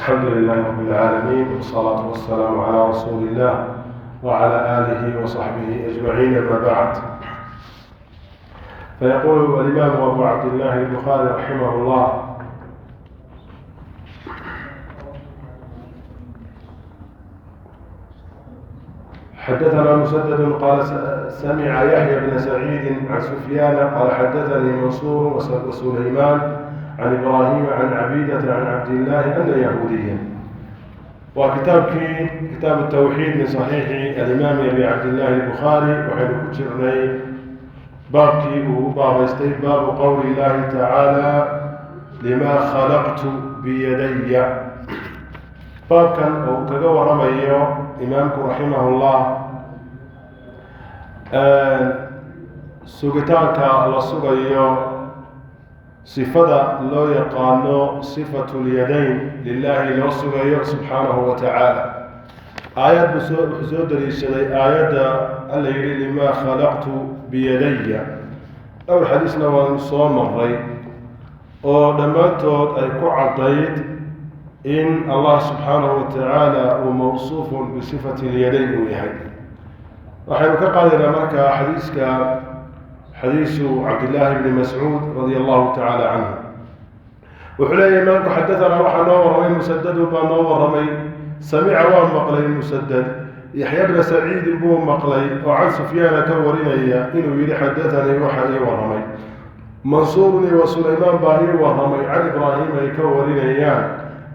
الحمد لله رب العالمين، والصلاة والسلام على رسول الله وعلى آله وصحبه أجمعين، أما بعد، فيقول الإمام أبو عبد الله البخاري رحمه الله: حدثنا مسدد قال سمع يحيى بن سعيد عن سفيان قال حدثني منصور وسليمان عن إبراهيم عن عبيدة عن عبد الله أن يهوديا. وكتابك كتاب التوحيد من صحيح الإمام أبي عبد الله البخاري، waxaynu ku jirnay baabkii uu u baabaystay baabu qowli illahi tacaala لما خلقت بيدي. Baabkan oo uu kaga waramayo imaamku raximahullah sugitaanka la sugayo sifada loo yaqaano صفة اليدين lilahi loo sugayo subxaanahu wa tacaala. Aayad buu soo wuxuu soo daliishaday aayadda Alla yihi لما خلقت بيدي. Dhowr xadiisna waanu soo maray oo dhammaantood ay ku caddayd in Allah subxaanahu wa tacaala uu موصوف بصفة اليدين uu yahay. Waxaynu ka qaadaynaa markaa xadiiska, xadiisu Cabdillaahi bni Mascuud radia allahu tacaala canhu. Wuxuu leeyahy imaamku: xadathana, waxaa noo warramay, Musadadu baa noo warramay. Samica, waa maqlay Musadad, Yaxya bna Saciidin buu maqlay oo can Sufyaana ka warinaya inuu yihi: xadathanii, waxa ii warramay Mansuurni wa Sulaymaan baa ii warramay, can Ibraahim ay ka warinayaan,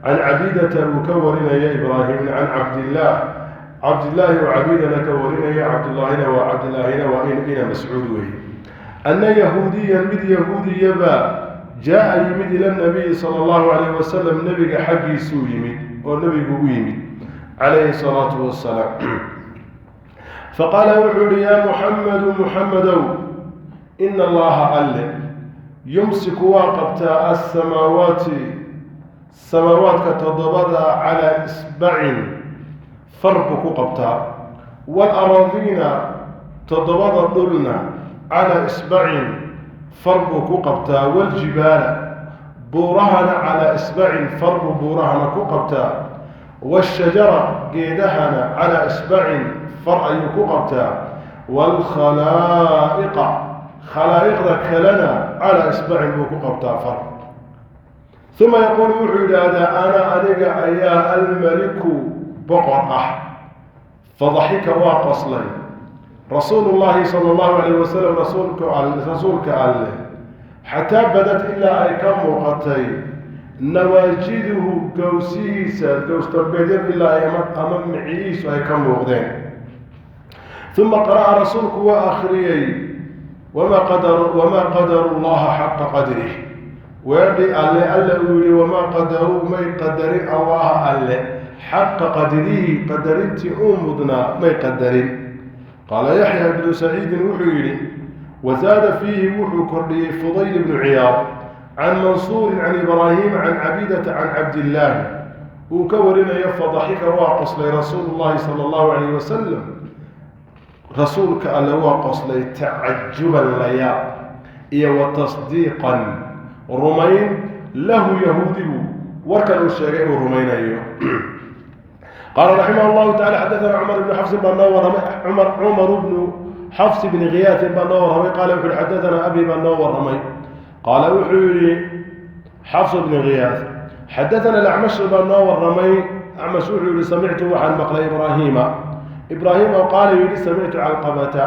can Cabidata uu ka warinaya Ibraahimna, can Cabdillaah, Cabdillaahi oo Cabidana ka warinaya, Cabdullaahina waa Cabdillaahina waa ina Mascuud weeye, أن يهوديا, mid yahuudiyaba, جاء, yimid, إلى النبي صلى الله عليه وسلم, nebiga xaggiisuu yimid oo nebigu u yimid calayhi الصلاة والسلام. فقال, wuxuu yihi: يا محمد, Muxamedow, إن الله, Alle, يمسك, waa qabtaa, السماوات, samaawaadka toddobada, على إصبع, far buu ku qabtaa, والأراضين, toddobada dhulna, على إصبع, far buu ku qabtaa, والجبال, buurahana, على إصبع, far buu buurahana ku qabtaa, والشجر, geedahana, على إصبع, far ayuu ku qabtaa, والخلائق, khalaa'iqda kalena, على إصبع buu ku qabtaa, far. ثم يقول, wuxuu yidhaahdaa: أنا, aniga ayaa, الملك, boqor ah. فضحك, waa qoslay, رسول الله صلى الله عليه وسلم, rasuulka Alleh, حتى بدت, ilaa ay ka muuqatay, نواجذه, gowsihiisa, gowstambeedyo ilaa ay ama miciyihiisu ay ka muuqdeen. ثم قرأ, rasuulku waa akhriyey, وما قدروا الله حق قدره, weedhi Alle, Alle uu yihi: وما قدروا, may qadarin, الله, Alle, حق قدره, qadarintii uu mudnaa may qadarin. قال Yaxya bnu Saciidin, wuxuu yidhi: وزاد فيه, wuxuu kordhiyey Fudayl bnu Ciyaad, can Mansuurin can Ibraahim can Cabidata can Cabdillaahi uu ka warinayo: فضحك, waa qoslay, رسول الله صلى الله عليه وسلم, rasuulka Alle waa qoslay, تعجبا, layaab iyo وتصديقا, rumayn, له, yahuudigu warkan uu sheegay uu rumaynayo. قال رحمه الله تعالى: xadaثna Cumar bnu Xafsin baa noo warramay, Cumar bnu Xafs bni Khiyaasin baa noo warramay. Qaala wuxu uhi: xadaثana abi baa noo warramay. Qaala wuxuu yihi Xafs bni Khiyaas: xadaثana Acmash baa noo warramay. Acmash wuxuu yihi: سمعت, waxaan maqlay, Ibraahiima, Ibraahim oo qaala yihi: سمعت Calqamata,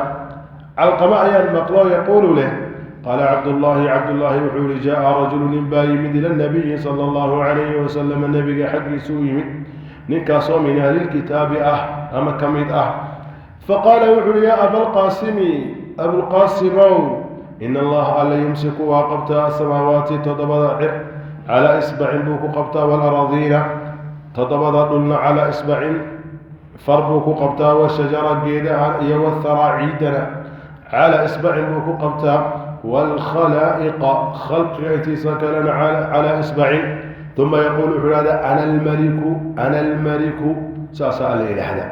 Calqama ayaan maqlo, يقول, leh: قال Cabdullaahi, Cabdullaahi wuxuu yihi: جاء رجل, nin baa yimid, إلى النبي صلى الله عليه وسلم, nebiga xaggiisuu yimid, ninkaasoo من أهل الكتاب ah ama ka mid ah. فقال, wuxu uhi: يا أبا القاسم, Abulqaasimow, إن الله, Alla, يمسك, waa qabtaa, السماوات, toddobada cir, على إصبع buu ku qabtaa, والأراضين, toddobada dhulna, على إصبع, far buu ku qabtaa, والشجر, geedahan, iyo والثرى, ciidana, على إصبع buu ku qabtaa, والخلائق, khalqiga intiisa kalena, على إصبع. ثم يقول, wuxuu ihahdaa: أنا الملك، أنا الملك. Saasaa Alla yidhaahdaa.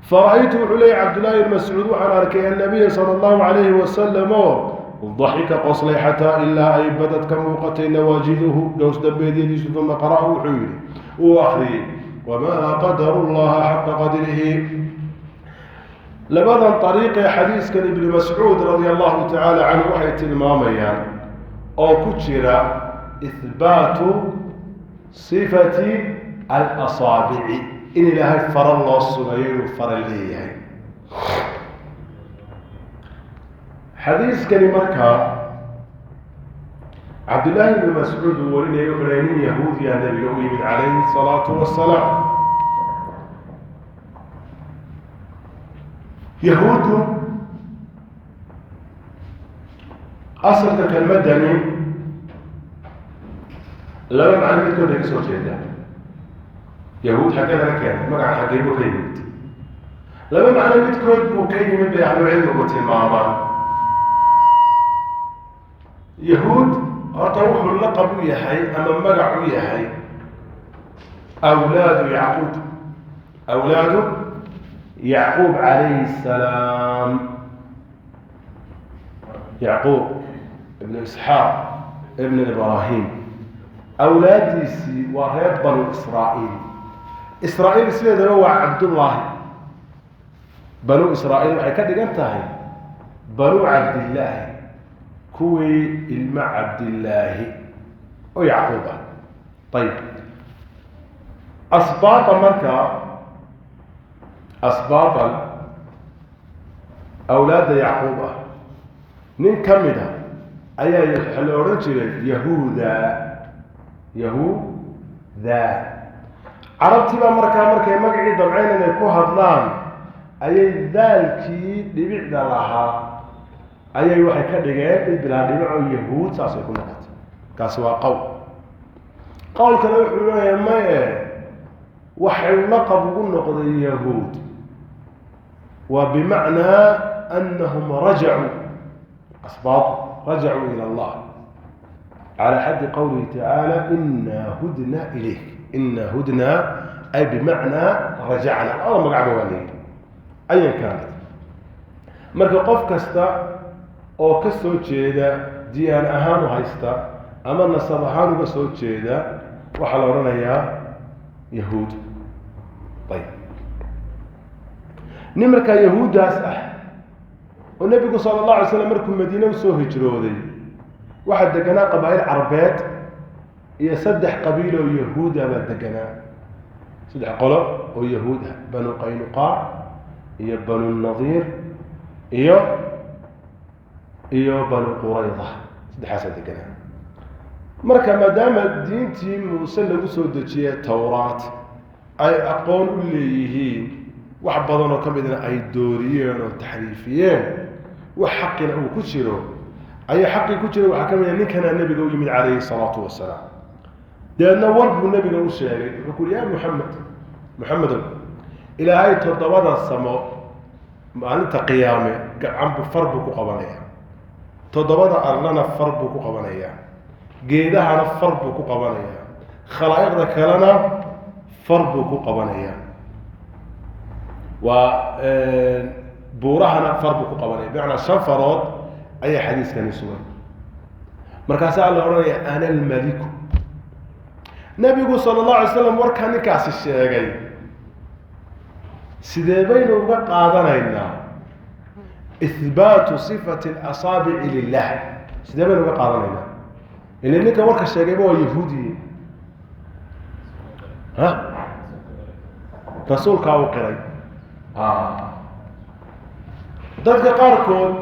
فرأيت, wuxuu leeyay Cabdullaahi bn Mascuud, waxaan arkay النبي صلى الله عليه وسلم oo Daxika, qoslay, xataa ilaa ay badad ka muuqatay nawaajiduhu, gows dambeedyadiisu. Uma qara'a, wuxuu yidhi, uu akriyey: "Wamaa qadaru llaha xaqa qadrihi." Labadan ariiqee xadiiskan Ibni Mascuud radia allahu tacaala canhu waxay tilmaamayaan oo ku jira ihbaatu sifati alasaabici, in Ilaahay fara loo sugayo, inuu fara leeyahay. Xadiiskani markaa Cabdullaahi Ibni Mascuud uu warinaya, wuxuu lehay nin yahuudiya nabiga u yimid calayhi asalaatu wasalaam. Yahuuddu asalka kelmadani laba macno midkood bay ka soo jeedaa. Yahuud xaggee laga keenay magacan? Xaggee buu ka yimid? Laba macno midkood buu ka yimid bay ahlucilmigu tilmaamaan. Yahuud horta wuxuu laqab u yahay ama magac u yahay awlaadu Yacquub, awlaadu Yacquub calayhi asalaam, Yacquub ibnu Isxaaq ibnu Ibraahim awlaaddiisii, waa reer Banu Israa'iil. Israa'iil sideedaba waa Cabdullaahi. Banu Israa'iil waxay ka dhigan tahay Banu Cabdillaahi, kuwii ilmo Cabdillaahi oo Yacquub ah. Ayib, asbaata markaa, asbaatan awlaadda Yacquub ah nin ka mid a ayaa waxaa la odhan jiray Yahuuda. Yahuuda carabtii baa markaa markay magacii damceen inay ku hadlaan ayay daalkii dhibicda lahaa ayay waxay ka dhigeen mid bilaa dhibic oo Yahuud, saasay ku noqotay. Kaasi waa qowl. Qowl kale wuxuu leeyahay maye, waxay laqab ugu noqday Yahuud waa bimacnaa anahum rajacuu, asbaatu rajacuu ila Allah, cala xaddi qowlihi tacaala: "Inaa hudna ilayk." Inaa hudnaa ay bimacnaa rajacna. Labada magacba waa leeyihi, ayan kaanat. Marka qof kasta oo ka soo jeeda, diyaan ahaan u haysta ama nasab ahaan uga soo jeeda, waxaa la odhanayaa Yahuud. Ayib, nin markaa Yahuuddaas ah oo nebigu sala allahu alay slam markuu Madiine usoo hijrooday waxaa deganaa qabaa'il carbeed iyo saddex qabiil oo Yahuuda baa deganaa, saddex qolo oo Yahuud ah: Banu Qaynuqaac iyo Banu Nadiir iyo Banu Qurayda. Saddexaasaa deganaa. Marka maadaama diintii Muuse lagu soo dejiyey, Towraat, ay aqoon u leeyihiin, wax badan oo ka midna ay dooriyeen oo taxriifiyeen, wax xaqina uu ku jiro ayaa xaqii ku jira. Waxaa ka mid a ninkanaa nebiga u yimid calayhi salaatu wasalaam. Dabeedna war buu nebiga u sheegay. Wuxuu ku yuri: "Yaa Muxamed, Muxamedow, Ilaahay toddobada samo maalinta qiyaame gacanbu far buu ku qabanayaa, toddobada arlana far buu ku qabanayaa, geedahana far buu ku qabanayaa, khalaa'iqda kalena far buu ku qabanayaa, waa buurahana far buu ku qabanaya." Bimacnaa shan farood ayaa xadiiskani sugan. Markaasaa la odhanaya: "Ana almaliku." Nebigu sala allahu alay slam warkaa ninkaasi sheegay sidee baynu uga qaadanaynaa ihbaatu sifati alasaabici lilah? Sidee baynu uga qaadanaynaa? Ila ninka warka sheegayba waa yahuudiye. Ha, rasuulkaa u qiray. Dadka qaarkood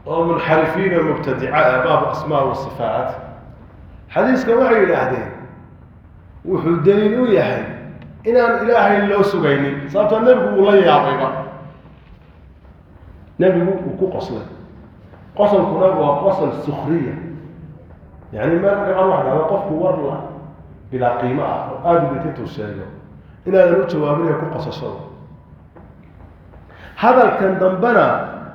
oo munxarifiin oo mubtadica ah baabu asmaa wa sifaat xadiiska waxay yidhaahdeen wuxuu daliil u yahay inaan Ilaahay loo sugaynin, sababtoo nebigu uu la yaabayba, nebigu uu ku qoslay. Qosolkuna waa qosol sukhriya, yani mararka qaar waxa dhahda qofku war la bilaa qiimo ah oo aada u liit intuu sheego inaadan u jawaabinaya ku qosashada. Hadalkan dambena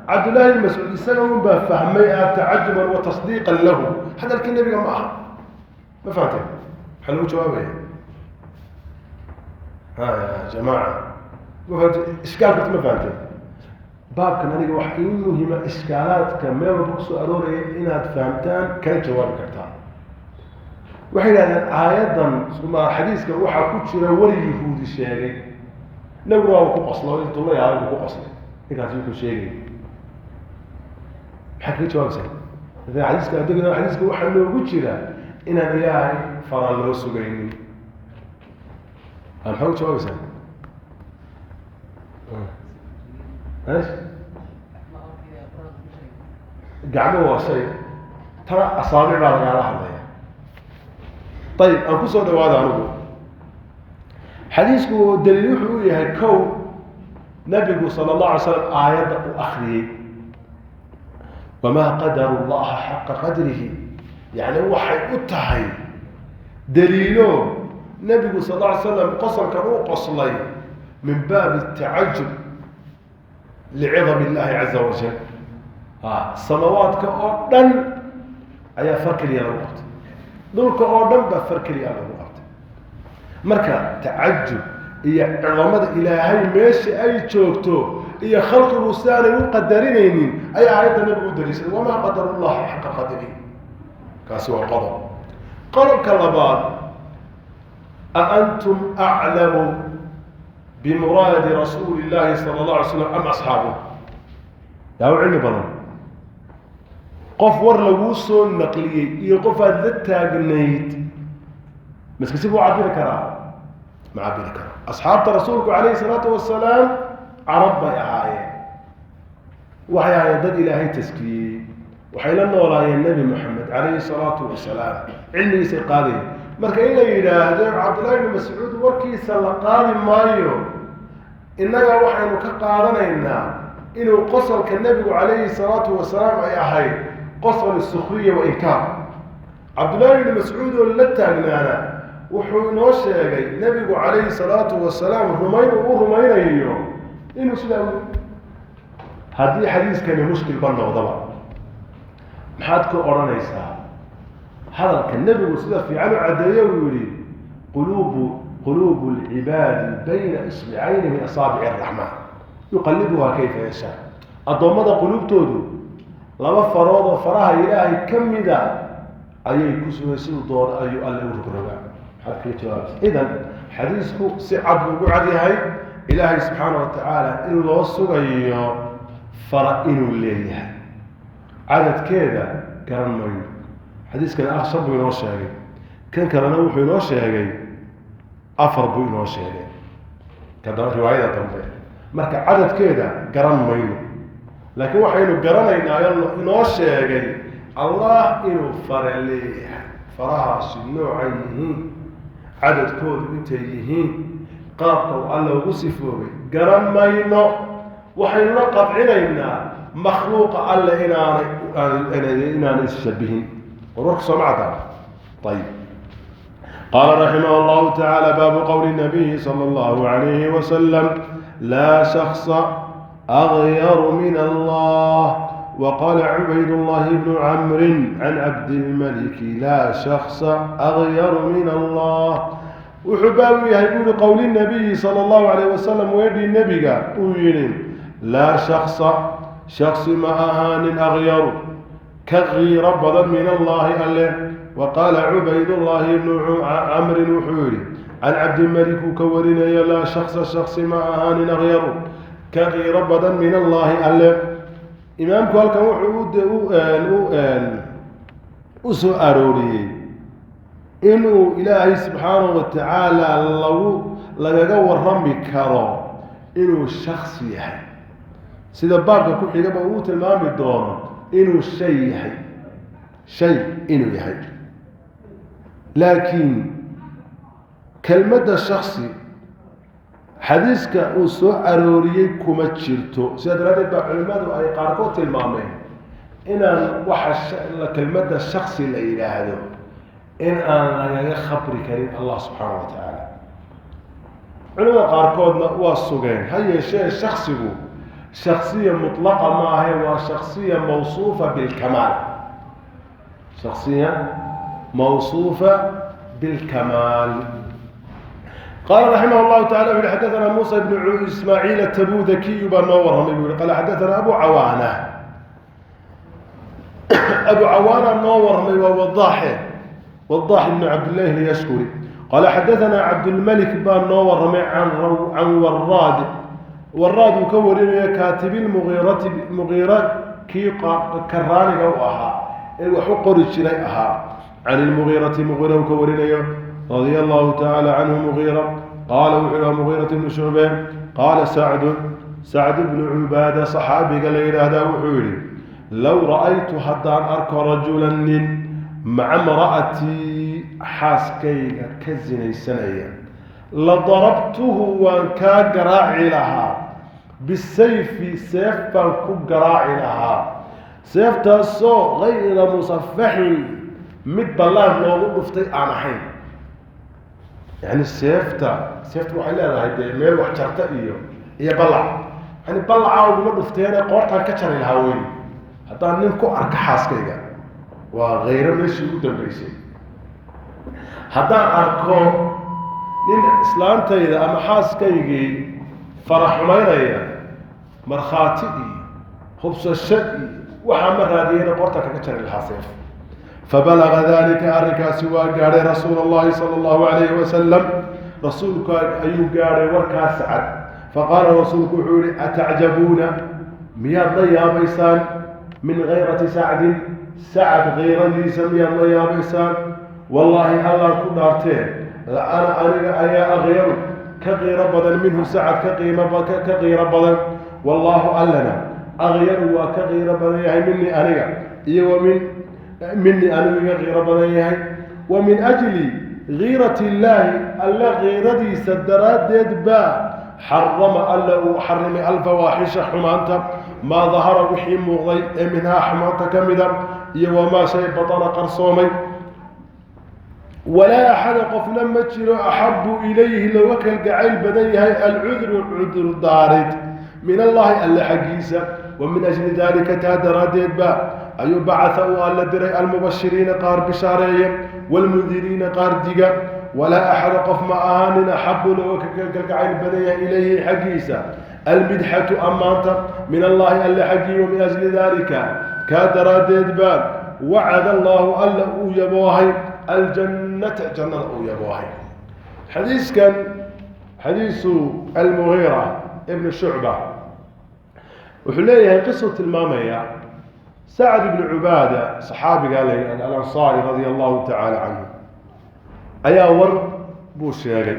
Cabdullahi ibn Mascuud isaga un baa fahmay ah tacajuban wa tasdiiqan lahu, hadalkii nebiga ma aha. Ma fahamteen? Maxaa lagu jawaabaya? Ha ya jamaaca, ma fahamte ishkaalka? Ma fahamteen? Baabkan aniga wax ii muhima ishkaalaadka meel walba kusoo arooraya inaad fahamtaan kana jawaabi kartaan. Waxay yidhahdeen aayaddan xadiiska waxaa ku jira weri yahuudi sheegay, nabiguna waaba ku qoslo, intuu la yaabay buu ku qoslay ninkaasi wuxuu sheegay. Maxaad kaga jawaabaysaa? Xadiiska adiguna xadiiska waxaa noogu jira inaan Ilaahay faraan loo sugaynin. Maxaa uga jawaabaysaa? Gacmo waa shay, tana asaabic baa lagaala hadlaya. Ayib, aan kusoo dhawaada anigu. Xadiisku daliil wuxuu u yahay kow, nabigu sala allahu alay slam aayadda u akriyey, wamaa qadaru llaha xaqa qadrihi, yacni waxay u tahay daliilo nabigu sal alla alay slam qosolkan uu qoslay min baabi tacajub licidam illahi caza wajal. Samawaadka oo dhan ayaa far keliya lagu qabtay, dhulka oo dhan baa far keliya lagu qabtay. Marka tacajub iyo cidamada Ilaahay meesha ay joogto iyo khalqigu siaanay u qadarinaynin ayaa aayadda nabigu u daliishaday, wamaa qadaru llaha xaqa qadrihi. Kaasi waa qodob. Qodobka labaad, a antum aclamu bimuraadi rasuuli llahi sala allah alay slam am asxaabuh? Yaa u cilmi badan qof war laguu soo naqliyey iyo qof aada la taagnayd, maske si buu cabiri karaa? Ma cabiri karaa. Asxaabta rasuulku calayhi salaatu wasalaam carab bay ahaayeen, waxay ahaayeen dad Ilaahay taskiyey, waxay la noolaayeen Nebi Moxamed calayhi salaatu wasalaam, cilmigiisay qaadayeen. Marka in la yidhaahdo Cabdullahi ibni Mascuud warkiisa la qaadi maayo, innaga waxaynu ka qaadanaynaa inuu qosolka nebigu calayhi salaatu wasalaam ay ahayd qosol sukhriya wa inkaar. Cabdullahi ibni Mascuud oo la taagnaana wuxuu inoo sheegay nebigu calayhi salaatu wasalaam rumayn uu u rumaynayo inuu sidaa u. Haddii xadiiskani mushkilba noqdaba, maxaad ku odhanaysaa hadalka nebigu sida fiican u caddeeye uu yihi quluubu alcibaadi bayna isbicayni min asaabici araxmaan yuqallibuhaa kayfa yashaa? Addoommada quluubtoodu laba farood oo faraha Ilaahay ka mida ayay ku sugay, siduu doono ayuu Alle u rogrogaa. Maxaad kaga jawaabaysa? Idan xadiisku si cad buu ugu cad yahay Ilaahay subxaana wa tacaala in loo sugayo fara inuu leeyahay. Cadadkeeda garan mayno. Xadiiskani shan buu inoo sheegay, kan kalena wuxuu inoo sheegay afar buu inoo sheegay kadaba riwaayada dambe. Marka cadadkeeda garan mayno, laakiin waxaynu garanaynaa inoo sheegay Allah inuu fara leeyahay. Farahaasi noocay yihiin, cadadkoodu intay yihiin, qaabka uu Alla ugu sifoobay garan mayno. Waxaynuna qadcinaynaa makhluuqa Alle inaanay isshabihin. War warka sooma caddaa? Ayib. Qaala raximah allahu tacaala: baabu qowli nabiyi sala allahu alayhi wasalam laa shaksa agyaru min Allah. وقال عبيد الله بن عمرو عن عبد الملك: لا شخص أغير من الله. Wuxuu baabu yahay buuri qowli nabiyi sala allahu calayh wasalam, weedhii nebiga uu yidhi: laa shaksa, shaksi ma ahaanin, akhyaru, ka kiiro badan, min allaahi, Alle. Wa qaala Cubaydullaahi bnu Camrin, wuxuu yidhi can Cabdilmalik uu ka warinayo: laa shaksa, shaksi ma ahaanin, akhyaru, ka kiiro badan, min allaahi, Alle. Imaamku halkan wuxuu u soo arooriyey inuu Ilaahay subxaanahu wa tacaala lagaga warami karo inuu shaksi yahay, sida baabka ku xigaba uu tilmaami doono inuu shay yahay, shay inuu yahay. Laakiin kelmadda shaksi xadiiska uu soo arooriyey kuma jirto. Sidaa daraaddeed baa culimmadu ay qaarkood tilmaameen inaan waxa kelmadda shaksi la yidhaahdo in aan lagaga khabri karin Allah subxaana wa tacaala. Culimada qaarkoodna waa sugeen. Ha yeeshee shaksigu shaksiya mutlaqa maahe, waa shaksiya mawsuufa bilkamaal, shaksiya mawsuufa bilkamaal. Qaala raximah llahu tacala wuxu uhi xadathana Muusa ibnu Ismaaciil Atabudakiyu baa noo warramay buu yihi. Qaala xadathana Abu Cawaana, Abu Cawaana noo warramay, waa Wadaaxe, Wadaax ibnu Cabdillahi Alyashkuri. Qaala xadathana Cabdulmalik baa noo warramay can Waraad, Waraad uu ka warinayo kaatibilmugiirati, Mugiira kii karaaniga u ahaa ee wax u qori jiray ahaa, can ilmugiirati, Mugiira uu ka warinayo radia allahu tacaala canhu. Mugiira qaala wuxuu yihi, Mugiirat ibnu Shucbe, qaala Sacdu, Sacd bnu Cubaada saxaabiga la yidhaahdaa, wuxuu yidhi: low ra'aytu, haddaan arko, rajulan nin maca mra'atii, xaaskayga ka sinaysanaya, la darabtuhu, waan kaa garaaci lahaa, bisayfi, seef baan ku garaaci lahaa, seeftaasoo gayra musafaxin, mid ballaan loogu dhuftay aan ahayn. Yani seefta waxay leedahay dee meel wax jarta iyo ballac, yani ballacaa uguma dhufteene qoortaan ka jari lahaa weyn haddaan nin ku arka xaaskayga. Waa khayro meeshii ugu dambeysay. Haddaan arko nin islaantayda ama xaaskaygii faraxumaynaya, markhaati iyo hubsasho iyo waxaa ma raadiyeyna, qoortaan kaga jari lahaa seef. Fabalaga dalika, arrinkaasi waa gaadhay, rasuula allahi sala allahu alayhi wasalam, rasuulku ayuu gaadhay warkaas Sacad. Faqaala, rasuulku wuxuu yihi: atacjabuuna, miyaad la yaabaysaan, min gayrati Sacdin, Sacad kayradiisa miyaad la yaabaysaan? Wallaahi, Allah ku dhaartee, la ana, aniga ayaa, akyaru, ka qiiro badan, minhu Sacad ka qiimo ka qiiro badan. Wallaahu, allana, akyaru, waa ka qiiro badan yahay, minii, aniga, iyo wa min minii, anigu iga qiiro badan yahay. Wa min ajli giirati illaahi, alla kiiradiisa daraaddeed baa, xarama, alla uu xarimay, alfawaaxisha, xumaanta, maa dahara, wixii muuqday ee, minhaa, xumaanta ka mida, iyo wamaa shay, batana, qarsoomay. Walaa axada, qofna ma jiro, axabu ilayhi, looga kalgacayl badan yahay, alcudru, cudurdaarid, min allahi, alle xaggiisa. Wa min ajli dalika, taa daraaddeed ba ayuu, bacatha, uu alla diray, almubashiriina, qaar bishaareeya, waalmundiriina, qaar diga. Walaa axada, qof ma ahaanin, axabu, looga kalgacayl badan yahay, ilayhi, xaggiisa, almidxatu, ammaanta, min allahi, alle xaggii. Wa min ajli dalika, kaa daraaddeed baa, wacada allahu, alla uu yaboohay, aljannata, jannada uu yaboohay. Xadiiskan, xadiisu Almugiira ibnu Shucba, wuxuu leeyahay qisuu tilmaamaya Sacd ibnu Cubaada, saxaabigaa la yidhahda Alansaari radia allahu tacaala canhu, ayaa war buu sheegay,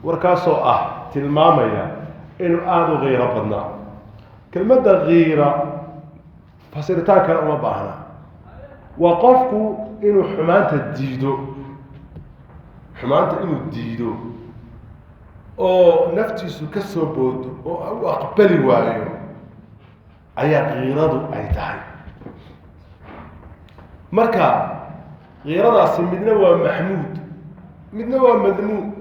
warkaasoo ah tilmaamaya inuu aada u kiiro badnaa. Kelmadda kiira fasiritaan kale uma baahna, waa qofku inuu xumaanta diido, xumaanta inuu diido oo naftiisu ka soo boodo oo u aqbali waayo ayaa kiiradu ay tahay. Marka kiiradaasi midna waa maxmuud, midna waa madmuum.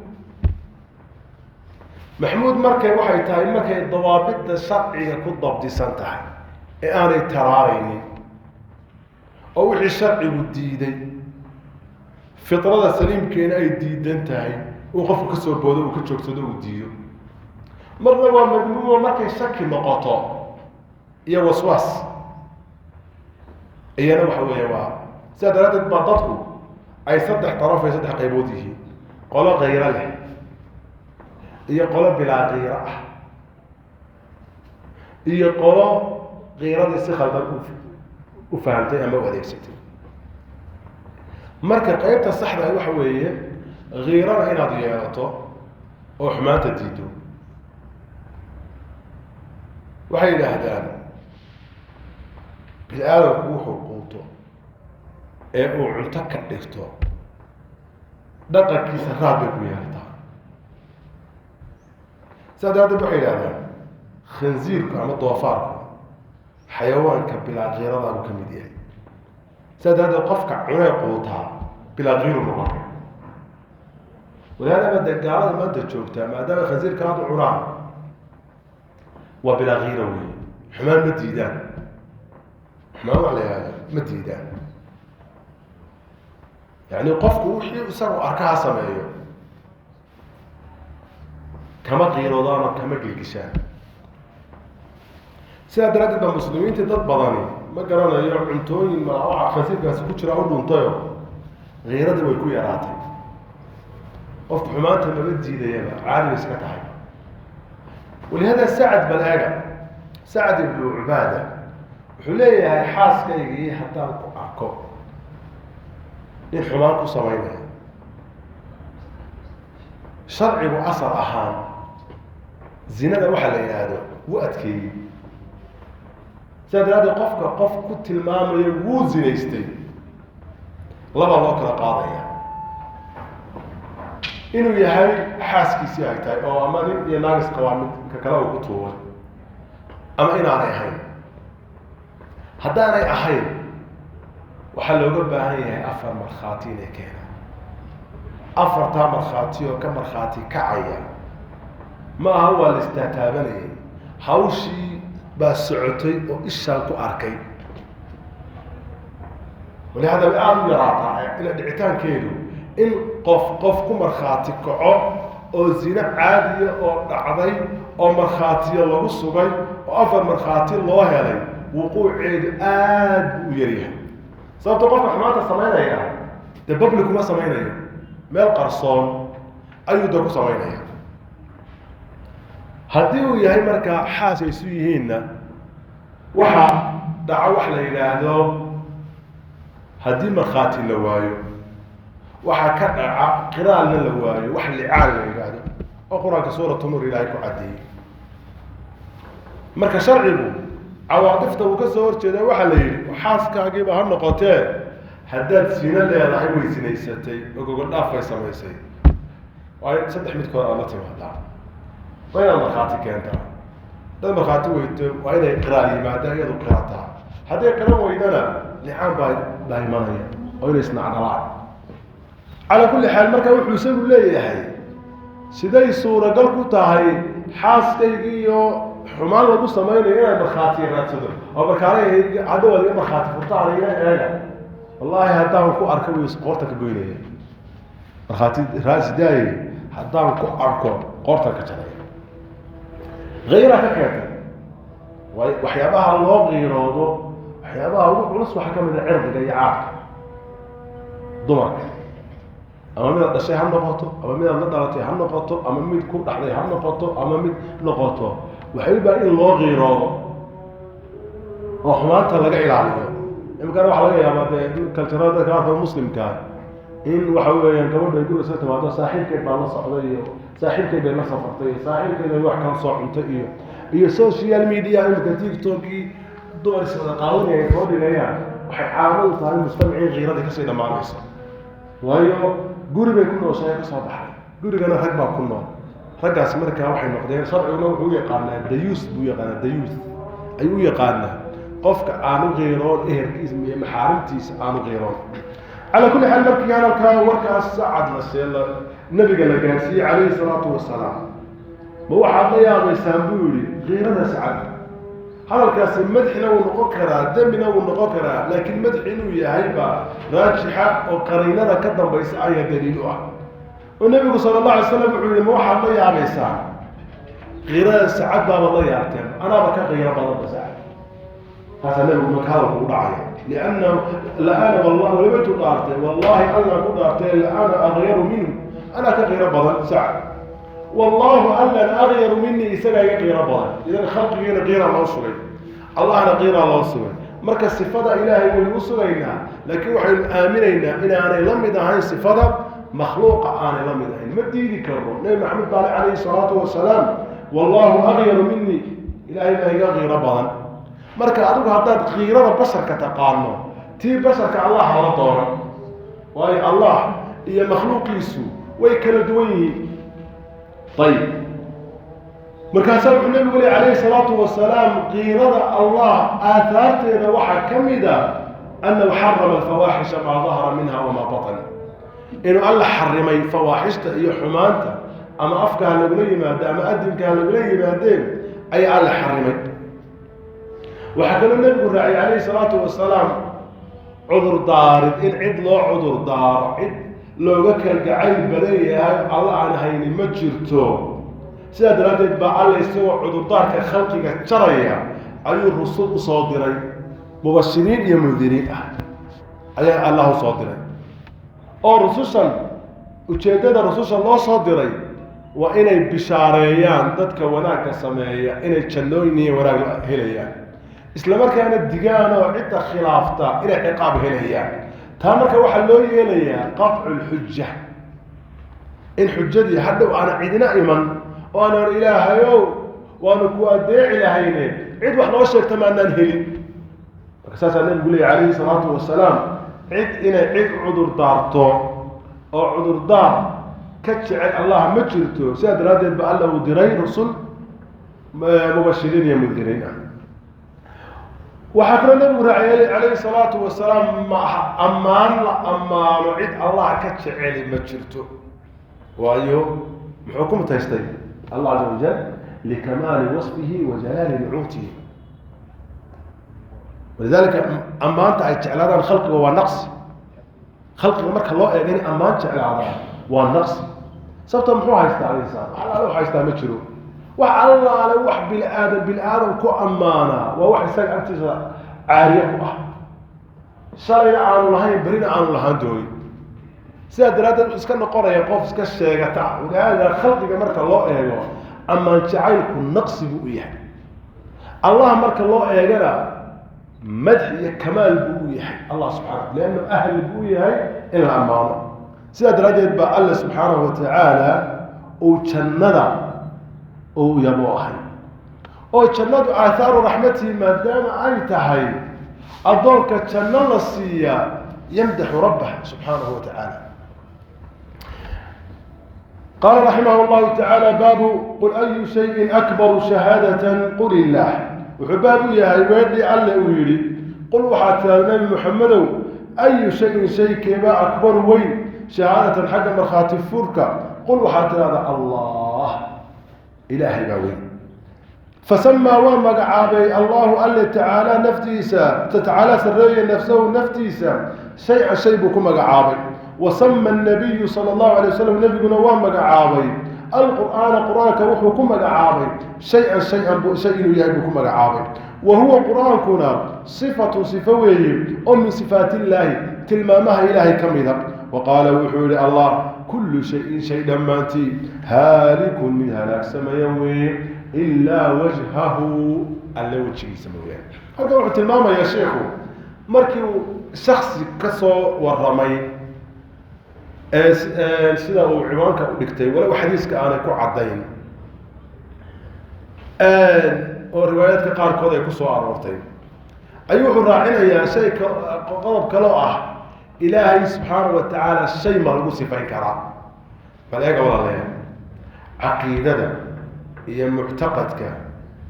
Maxmuud markay waxay tahay markay dawaabidda sharciga ku dabdisan tahay ee aanay taraaraynin, oo wixii sharcigu diiday, fitrada saliimkeena ay diidan tahay, uu qofku ka soo boodo, uu ka joogsado, uu diido. Marna waa madmuumo markay shaki noqoto iyo waswaas, iyana waxa weeya waa sidaa daraaddeed baa dadku ay saddex daraf ay saddex qaybood yihiin: qolo kayro leh iyo qolo bilaa kiiro ah iyo qolo kiiradii si khaldan u fahamtay ama u adeegsatay. Marka qeybta saxda waxa weeye kiirana inaad yeelato oo xumaanta diido. Waxay yidhaahdaan bini aadamku wuxuu quuto ee uu cunto ka dhigto dhaqankiisa raad bay ku yeelataa. Sidaa daraaddeed waxay yidhahdaan khinziirku ama doofaarku xayawaanka bilaa kiiradaabuu ka mid yahay. Sidaa daraaddeed qofka cunee quutaa bilaa kiiru noqon. Walaadaba dee gaalada maanta joogtaa, maadaama khinziirka aada u cunaan, waa bilaa kiira wey. Xumaan ma diidaan, xumaan waa la yihahda ma diidaan. Yani qofku wixii isagu arkaha sameeyo. Kama qiiroodaan oo kama gelgishaan. Sidaa daraaddeed baa muslimiintii dad badani, ma garanayo, cuntooyin ma waxa khasiifkaasi ku jira u dhuntayo, kiiradii way ku yaraatay. Qofku xumaanta maba diidayaba, caadi bay iska tahay. Walihada Sacad, bal eega, Sacad ibnu Cubaada wuxuu leeyahay: xaaskaygii haddaan ku arko nin xumaan ku samaynaya, sharcigu asal ahaan zinada waxaa la yidhaahdo wuu adkeeyey. Sidaa daraaddeed qofka qof ku tilmaamaya wuu zinaystay, laba loo kala qaadaya: inuu yahay xaaskiisii ay tahay oo ama nin iyo naagis qabaa mid ka kale uu ku tuuray, ama inaanay ahayn. Haddaanay ahayn, waxaa looga baahan yahay afar markhaati inay keenaan, afartaa markhaati oo ka markhaati kacaya. Ma aha waa la istaataabanayay, hawshii baa socotay oo ishaan ku arkay. Walihada way aada u yaraataa ila dhicitaankeedu in qof qof ku markhaati kaco oo zino caadiya oo dhacday oo markhaatiyo lagu sugay oo afar markhaati loo helay. Wuquuceedu aad buu u yaryahay, sababto qofka xumaanta samaynaya dee public kuma samaynayo, meel qarsoon ayuu da ku samaynaya. Haddii uu yahay markaa xaas ay isu yihiinna, waxa dhaco wax la yidhaahdo, haddii markhaati la waayo, waxaa ka dhaca qiraalna la waayo, wax licaan la yidhaahdo oo Qur-aanka Suuratu Nuur Ilaahay ku caddeeyey. Marka sharcigu cawaadifta uu ka soo horjeeda. Waxaa la yidhi, xaaskaagiiba ha noqotee, haddaad sino leedahay, way sinaysatay oo gogol dhaaf bay samaysay, waa in saddex midkood aad la timaadaa. Waa inaad markhaati keentaa. Haddaad markhaati weyto, waa inay qiraal yimaadaan, iyadu qirataa. Hadday qiran weydana, licaan baa imanaya oo inay isnacdalaan. Calaa kulli xaal, marka wuxuu isagu leeyahay, siday suuragal ku tahay xaaskaygiiyo xumaan lagu samaynayo inaan markhaati raadsado oo markaale hadda waad iga markhaati furtaan, iga eega? Wallaahi haddaan ku arko, way qoortan ka goynaya. Markhaati raasi daaye, haddaan ku arko qoortan ka jaraya. Hayraa ka keentay. Waay waxyaabaha loo qiiroodo, waxyaabaha ugu culus waxaa ka mid a cirdiga iyo caadka dumarka, ama midaad dhashay ha noqoto, ama midaad la dhalatay ha noqoto, ama mid ku dhaxday ha noqoto, ama mid noqoto. Waxay u baahan in loo qiiroodo oo xumaanta laga ilaaliyo. Imikana waxaa laga yaabaa dee culture-ada dadka qaarkood muslimkaa in waxa weeyaan gabadhu ay guriga soo timaado, saaxiibkeed baa la socday, iyo saaxiibkeed bay la safartay, iyo saaxiibkeed bay wax kala soo cuntay, iyo social media imika TikTokii dumar iswada qaawanaya ay soo dhigayaan. Waxay caamadu tahay mujtamacii qiiradii kasii dhammaanayso, waayo guri bay ku nooshahay, ka soo baxay gurigana rag baa ku nool. Raggaasi markaa waxay noqdeen, sharciguna wuxuu u yaqaanaa dayuus buu yaqaanaa, dayuus ayuu u yaqaanaa qofka aanu qiiroon ehelkiisa iyo maxaarimtiisa aanu qiiroon. Calaa kulli xaal, markii hadalkaa warkaas Sacad la see nabiga la gaarsiiyey calayhi salaatu wasalaam, ma waxaad la yaabaysaan buu yihi qiirada Sacad? Hadalkaasi madxina wuu noqon karaa, dembina wuu noqon karaa, laakiin madxi inuu yahay baa raajixa oo qariinada ka dambaysa ayaa daliil u ah. Oo nebigu sala Allah alay slam wuxuu yihi: ma waxaad la yaabaysaa qiirada Sacad baabad la yaabteen? Anaaba ka qiiro badanba Sacad. Taasaa nabigu marka hadalku u dhacaya, lianna la-ana wallah, waliba intuu dhaartay, wallahi Allah ku dhaartay, la-ana akyaru minhu, anaa ka qiiro badan Sacad, wallahu allan akyaru minii, isagaa iga qiiro badan. Idan khalqigiina qiira loo sugay, Allahna qiiraa loo sugay. Marka sifada Ilaahay waynu u sugaynaa, laakiin waxaynu aaminaynaa inaanay la mid ahayn sifada makhluuqa, aanay la mid ahayn. Ma diidi karno. Nebi Maxamed baale calayhi salaatu wasalaam: wallahu akyaru minii, Ilaahay baa iga qiiro badan. Marka adigu haddaad qiirada basharka taqaano, tii basharka Allah hala doona, waayo Allah iyo makhluuqiisu way kala duwan yihiin. Ayib, markaasaa wuxuu nabigu ley calayhi salaatu wasalaam: qiirada Allah aahaarteeda waxaa ka mid a annahu xarama alfawaaxisha maa dahara minha wamaa batan, inuu Alla xarimay fawaaxishta iyo xumaanta, ama afka ha lagula yimaado ama adinka ha lagula yimaadeen, ayaa Alla xarimay. Waxaa kaloo nebigu raaciyay calayhi salaatu wasalaam cudur daarid, in cid loo cudur daaro, cid looga kalgacayl badan yahay Alla aan hayni ma jirto. Sidaa daraaddeed baa Alle isagoo cudurdaarka khalqiga jaraya ayuu rusul usoo diray, mubashiriin iyo mundiriin ah ayaa Allah usoo diray. Oo rusushan, ujeeddada rususha loo soo diray waa inay bishaareeyaan dadka wanaagga sameeya inay jannooyin iyo wanaag helayaan, isla markaana digaan oo cidda khilaafta inay ciqaab helayaan. Taa marka waxaa loo yeelayaa qatcu lxuja, in xujadii hadhow aana cidina iman oo aan or Ilaahayow waanu ku adeeci lahayne cid wax noo sheegta maanaan helin. Marka saasaa nabigu leeyay calayhi salaatu wasalaam, cid inay cid cudur daarto oo cudurdaar ka jecel Allah ma jirto. Sidaa daraaddeed ba Alla uu diray rusul mubashiriin iyo mundiriin ah. Waxaa kaloo nabigu raaciyay calayhi salaatu wasalaam, ma ammaan la ammaano cid Allah ka jeceli ma jirto. Waayo, muxuu ku mutaystay Allah caza wajal? Likamaali wasfihi wa jalaali nucuutihi. Walidaalika ammaanta ay jeclaadaan khalqiga waa naqsi. Khalqiga marka loo eego in ammaan jeclaadaan waa naqsi. Sababta muxuu haystaa insaan? Wax allaale wax haystaa ma jiro. Wax allaale wax bini-aadam bini-aadam ku ammaanaa waa wax isaga agtiisa caariye ku ah, shalayna aanu lahayn, berina aanu lahaan doonin. Sidaa daraaddeed wuxuu iska noqonaya qof iska sheegata. Walihaada khalqiga marka loo eego ammaan jacaylku naqsi buu u yahay, Allah marka loo eegana madx iyo kamaal buu u yahay Allah subxana, liannu ahl buu u yahay in la ammaano. Sidaa daraaddeed baa Alla subxaanahu watacaala uu jannada uu yabo ahay, oo jannadu aathaaru raxmatihi maadaama ay tahay, addoonka janno la siiyaa yamdaxu rabbah subxaanahu wa tacaala. Qaala raximah llahu tacaala: baabu qul ayu shayin akbaru shahaadatan qul illaah. Wuxuu baab u yahay weedhii Alle uu yidhi: qul, waxaad tiraada Nabi Muxamedow, ayu shayin, shay keebaa, akbaru weyn, shahaadatan, xagga markhaati furka? Qul, waxaad tirahda, Allah, Ilaahay baa weyn. Fasamaa, waa magacaabay, Allahu, Alle, tacaala, naftiisa, tacaala, sarreeye, nafsahu, naftiisa, shay-an, shay buu ku magacaabay. Wasama nabiyu sala allahu alay wasalam, nebiguna waa magacaabay, alqur'aana, qur-aanka wuxuu ku magacaabay shay-an, shay-an bu shay inuu yahay buu ku magacaabay. Wa huwa qur-aankuna sifatu, sifo weeye oo min sifaat illaahi, tilmaamaha Ilaahay ka mida. Wa qaala, wuxuu yihi Allah: kullu shayin, shay dhammaantii, haalikun, mid halaagsamaya weeye, ilaa wajhahu, Alle wejigiisa mooyaane. Halkan wuxuu tilmaamayaa sheikhu, markii uu shaksi ka soo warramay sida uu ciwaanka u dhigtay, walow xadiiska aanay ku caddayn oo riwaayaadka qaarkood ay ku soo aroortay, ayuu wuxuu raacinayaa shay qodob kaloo ah: Ilaahay subxaana wa tacaala shay ma lagu sifayn karaa? Bal eega walaalayaal, caqiidada iyo muctaqadka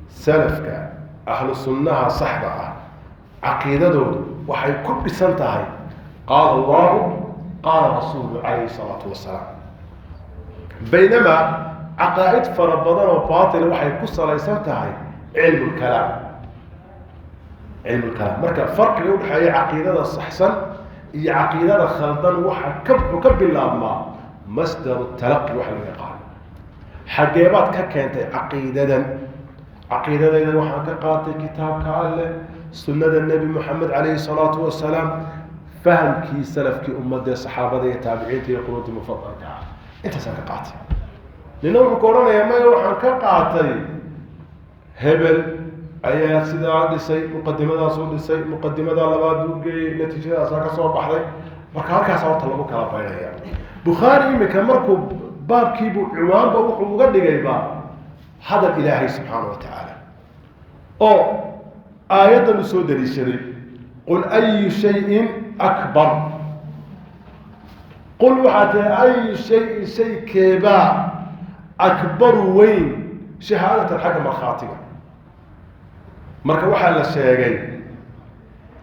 salafka, ahlu sunnaha saxda ah, caqiidadoodu waxay ku dhisan tahay qaala Allahu, qaala rasuulu calayhi salaatu wasalaam, baynamaa caqaa'id fara badan oo baatila waxay ku salaysan tahay cilmu lkalaam, cilmu lkalaam. Marka farqiga udhexeeya caqiidada saxsan iyo caqiidada khaldan waxa ka wuxuu ka bilaabmaa masdaru talaqi, waxa loo yaqaano: xageebaad ka keentay caqiidadan? Caqiidadayda waxaan ka qaatay kitaabka Alleh, sunnada Nebi Moxamed calayhi salaatu wasalaam, fahamkii salafkii ummadee, saxaabada iyo taabiciinta iyo quruuntii mufadalka ah, intaasaan ka qaatay. Nina wuxuu ka odhanayaa: maya, waxaan ka qaatay hebel ayaa sidaa dhisay, muqadimadaasuu dhisay, muqadimadaa labaad buu geeyey, natiijadaasaa ka soo baxday. Marka halkaasa horta lagu kala baydhaya. Bukhaari iminka markuu baabkiibuu ciwaanba wuxuu uga dhigayba hadal Ilaahay subxaana wa tacaala oo aayaddan u soo daliishaday: qul ayu shayin akbar, qul, waxaa tahay, ayu shayin, shay keebaa, akbaru, weyn, shahaadatan, xagga markhaatiga? Marka waxaa la sheegay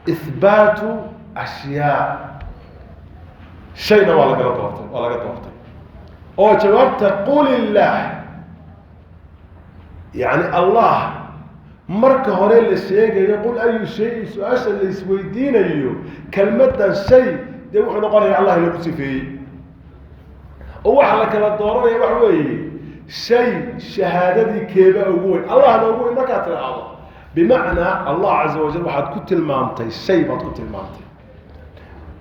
ihbaatu ashyaa, shayna waa lagala doortay, waa laga doortay oo jawaabta qul illaah, yacni Allah. Marka hore la sheegayo qul ayu shayin, su-aasha la isweydiinayo, kelmaddan shay dee wuxuu noqonaya Allah in lagu sifeeyey, oo waxa la kala dooranaya waxa weeye Shay shahaadadii keeba ugu weyn? Allah ba ugu weyn markaad tidhaahdo, bimacnaa Allah caza wajal waxaad ku tilmaamtay shay baad ku tilmaamtay.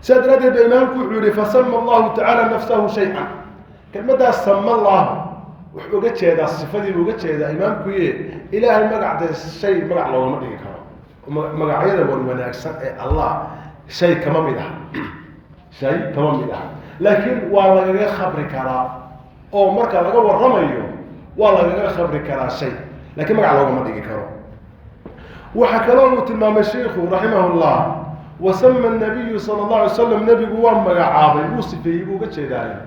Sidaa daraaddeed ba imaamku wuxuu yihi: fasama Allahu tacaala nafsahu shay-an. Kelmaddaas sama Allahu wuxuu uga jeedaa sifadii buu uga jeedaa imaamkuye. Ilaahay magac dee shay magac loogama dhigi karo. Magacyada wan wanaagsan ee Allah shay kama mid aha, shay kama mid aha, laakiin waa lagaga khabri karaa oo marka laga warramayo waa lagaga khabri karaa shay, lakiin magac loogama dhigi karo. Waxaa kaloo uu tilmaamay shiikhu raximah llah: wasama nabiyu sala اllah alay slam, nebigu waa magacaabay, wuu sifeeyey buu uga jeedaayo,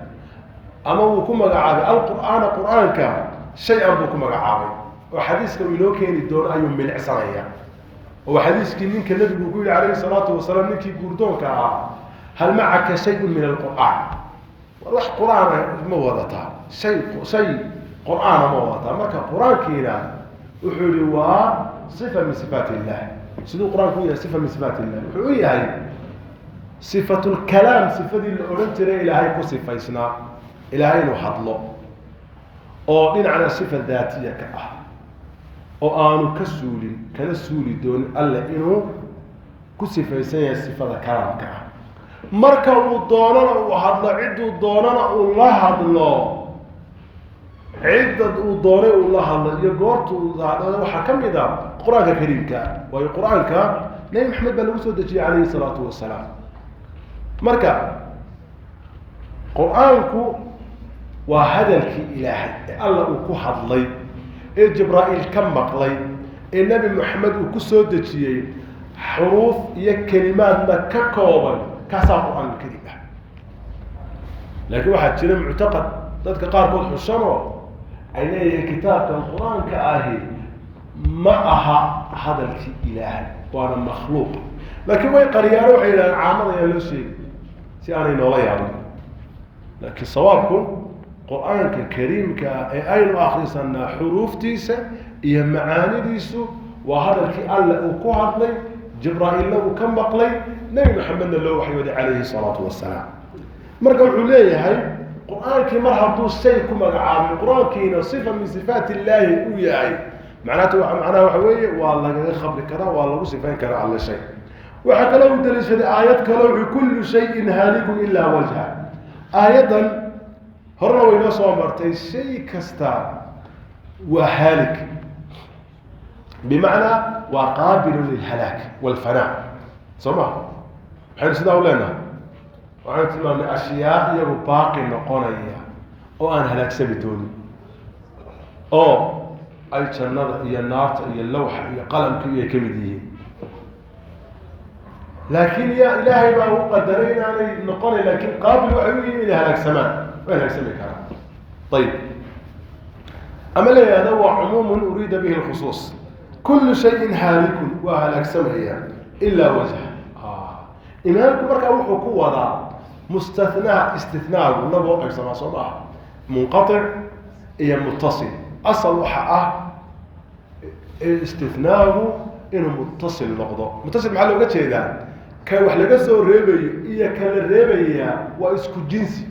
ama wuu ku magacaabay alqur'aana, qur'aanka shay-an buu ku magacaabay, oo xadiiska uu inoo keeni doono ayuu milicsanaya, oo xadiiskii ninka nebigu ku yihi calayhi salaatu wasalaam, ninkii guurdoonka ahaa: hal macaka shayun min alqur'aan? Wax qur-aana ma wadataa? Shay qur-aana ma wadataa? Marka qur-aankiina wuxuu yihi waa sifa min sifaat illah. Siduu qur-aanku u yahay sifa min sifaat illah? Wuxuu u yahay sifatulkalaam, sifadii la odhan jiray Ilaahay ku sifaysnaa, Ilaahay inuu hadlo, oo dhinacna sifa daatiya ka ah, oo aanu ka suulin kana suuli doonin Alle inuu ku sifaysan yahay sifada kalaamka ah. Marka uu doonana uu hadlo, cidduu doonana uu la hadlo, cidda uu doonay uu la hadlo iyo goorta uu hadlo, waxaa ka mid a Qur-aanka kariimka, waayo Qur-aanka Nebi Maxamed baa lagu soo dejiyey calayhi salaatu wasalaam. Marka Qur-aanku waa hadalkii Ilaahay ee Alla uu ku hadlay, ee Jibraa'iil ka maqlay, ee Nebi Moxamed uu ku soo dejiyey, xuruuf iyo kelimaadna ka kooban, kaasaa Qur-aanka kariim ah. Laakiin waxaa jira muctaqad dadka qaarkood xushanoo ay leeyihiin kitaabkan Qur-aanka ahi ma aha hadalkii Ilaahay, waana makhluuq. Laakiin way qariyaano, waxay yidhahdeen caamada ayaa loo sheegi si aanay noola yaabin. Laakiin sawaabku Qur-aanka kariimka ah ee aynu akrisanaa xuruuftiisa iyo macaanidiisu waa hadalkii Alle uu ku hadlay, Jibraa'iilna uu ka maqlay, Nebi Maxamedna loo waxyooday calayhi salaatu wasalaam. Marka wuxuu leeyahay Qur-aankii mar hadduu shay ku magacaabay, Qur-aankiina sifa min sifaat illaahi uu yahay, macnaha waxa weeye waa lagaga khabri karaa, waa lagu sifayn karaa Alle shay. Waxaa kaloo uu daliishaday aayad kale, wuxuu kullu shayin haalikun ilaa wajha. Aayaddan horena way noo soo martay. Shay kasta waa haalik, bimacnaa waa qaabilu lilhalaak walfanaa, soo ma? Maxaynu sidaa u leenahay? Waxaynu tilmaamnay ashyaa iyagu baaqi noqonaya oo aan halaagsami doonin, oo ay jannada iyo naarta iyo lawxa iyo qalamka iyo ay ka mid yihiin. Laakiin ya Ilaahay baa u qadaray inaanay noqonayn, laakiin qaabil waxay u yihiin inay halaagsamaan, way halaagsami karaan. Ayib, ama la yihahdo waa cumuumun uriida bihi lkhusuus. Kullu shayin haalikun, waa halaagsamaya, ilaa wajha. Imaamku markaa wuxuu ku wadaa mustathnaa. Istinaagu laba qaybsamaa, soo maaha? Munqatic iyo muttasil. Asal waxa ah istinaagu inuu muttasil noqdo. Muttasil maxaa looga jeedaa? Ka wax laga soo reebayo iyo ka la reebayaa waa isku jinsi.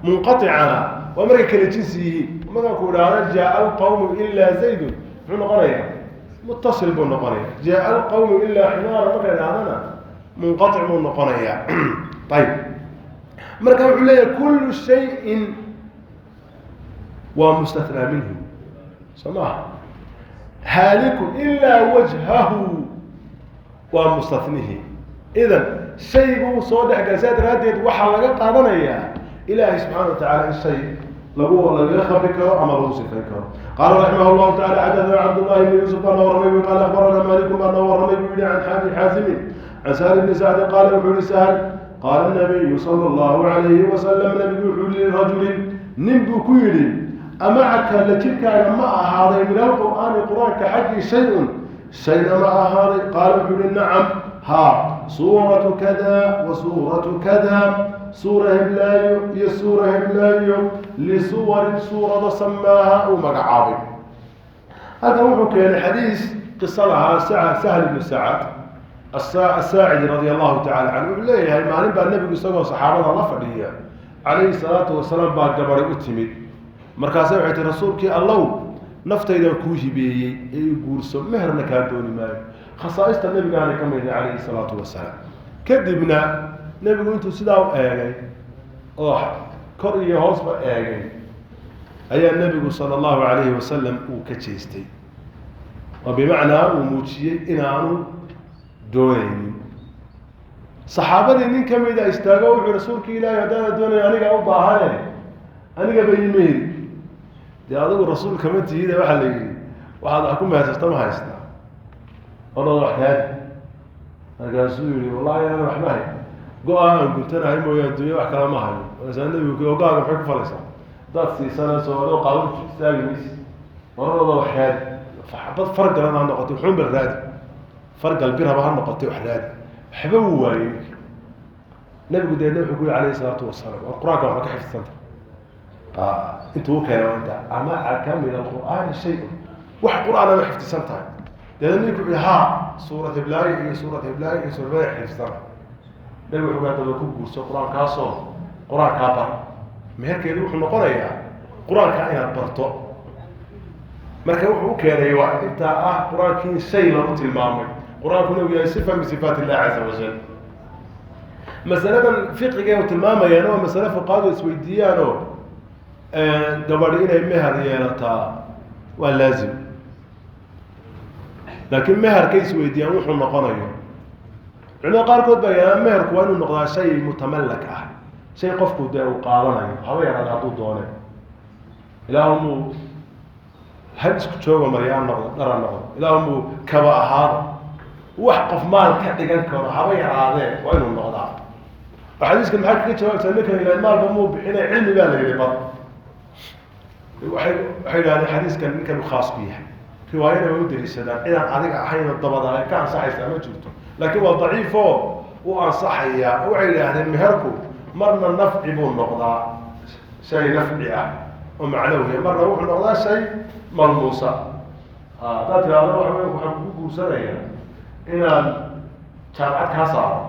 Munqaicana waa markay kala jinsi yihiin. Markaan ku idhaahdo jaaa alqawmu ilaa zaydun, muxuu noqonayaa? Muttasil buu noqonaya. Jaaa alqawmu ilaa ximaara marka idhahdana, munqaic buu noqonayaa. Ayib, marka wuxuu leeyahay kullu shayin waa mustathnaa minhu, soo maha? Haalikun ilaa wajhahu waa mustanihi. Idan shayguu soo dhex galay, saa daraaddeed waxaa laga qaadanayaa Ilaahay subxaana wa tacala in shay lagaga khabri karo ama lagu sifayn karo. Qaala raximah llahu tacala: xadathana Cabdullahi bni Yuusuf baa noo warramay bui, qaala akhbarana Maaliku baa noo warramay buu yihi, can Xaabi Xaasimin, can Sahl bni Sacdin, qaala wuxuu yihi Sahl: qaala nabiyu sala allahu alayhi wasalam, nabigu wuxuu yihi lirajulin, nin buu ku yidhi: amacaka, la jirkaaga ma ahaaday, min alqur'aani, Qur-aanka xaggii, shay-un, shayna ma ahaaday? Qaala wuxuu yihi: nacam, haa, suuratu kada wa suuratu kada, suura heblaayo iyo suura heblaayo, lisuwarin, suurado, samaaha, uu magacaabay. Halkan wuxuu keenay xadiis qiso lahaa Sahl ibnu Sacad Asaacidi radia allahu tacala canhu. Wuxuu leeyahay maalin baa nebigu isagoo saxaabada la fadhiya calayhi salaatu wasalaam baa gabadhay u timid. Markaase waxay tihi, rasuulkii Allow, naftaydan kuu hibeeyey ee i guurso, meherna kaa dooni maayo. Khasaaista nabigaana ka mid calayhi salaatu wasalaam. Kadibna nebigu intuu sidaa u eegay oo kor iyo hoosba eegay ayaa nebigu sala allahu calayhi wasalam uu ka jeestay, oo bimacnaa uu muujiyey inaanu doonaynin. Saxaabadii nin ka mida istaago, wuxuu: "Rasuulki Ilaahi, haddaana doonayn, aniga u baahane, anigaba imeheri." Dee adigu rasuul kama tihide, waxaa la yidhi, "Waxaad wax ku mehersata ma haystaa? Orada wax kaadi." Markaasuu yihi: "Wallahi inaan waxba hay, go-a aan guntanahay mooye, adduunya wax kala ma hayo." Markaasaa nabigu ku: "Go-aaga maxay ku falaysaa haddaad siisanayso? Adoo qaawan istaagi maysi. Oradooda wax raadi, xabad fargalan ha noqotay, wuxuunba raadi, fargal birhaba ha noqotay, wax raadi." Waxba wuu waayey. Nabigu deedna wuxuu ku yihi alayhi salaatu wasalaam: "War, Qur-aanka waxba ka xifdsanta?" Intuu u keenay inta "Amacaka min alqur'aani shay-un?" Wax Qur-aan ama xifdisan tahay? Deedna ninku wuxuu yihi: "Haa, suurat hiblaayo iyo suurat hiblaayo iyo suurat hiblaayo xifdisana." Nabigu wuxuu hadaba ku guurso Qur-aankaasoo Qur-aankaa bar. Meherkeedu wuxuu noqonayaa Qur-aankaa inaad barto. Marka wuxuu u keenay waa intaa ah Qur-aankii shay lagu tilmaamay, Qur-aankuna uu yahay sifa min sifaat illah caza wajal. Masaladan fiqiga u tilmaamayaan waa masale fuqahadu isweydiiyaanoo gabadhi inay meher yeelataa waa laazim, laakiin meherkay isweydiiyaan wuxuu noqonayo. Culimada qaarkood baa yidhahdaa meherku waa inuu noqdaa shay mutamallak ah, shay qofku dee uu qaadanayo, haba yaraada hadduu doone, ilaahumuu hal isku joogo marya ha noqdo, dhar ha noqdo, ilaahumuu kaba ahaado, wax qof maal ka dhigan karo haba yaraadee waa inuu noqdaa. Oo xadiiska maxaa kaga jawaabtaa ninkan? Ilaan maalba muu bixinay, cilmi baa la yihi bar. Waxay yidhahdeen xadiiskan ninkan u khaas ku yahay. Riwaayana way u daliishadaan, cidaan adiga ahayn oo dabada ka ansaxaysaa ma jirto, laakiin waa daciifo u ansaxayaa. Waxay yidhaahdeen meherku marna nafci buu noqdaa, shay nafci ah oo macnawiya, marna wuxuu noqdaa shay malmuusa. Haddaad tidhaahdo waxa wey waxaan kugu guursanayaa inaan jaamacad kaa saaro,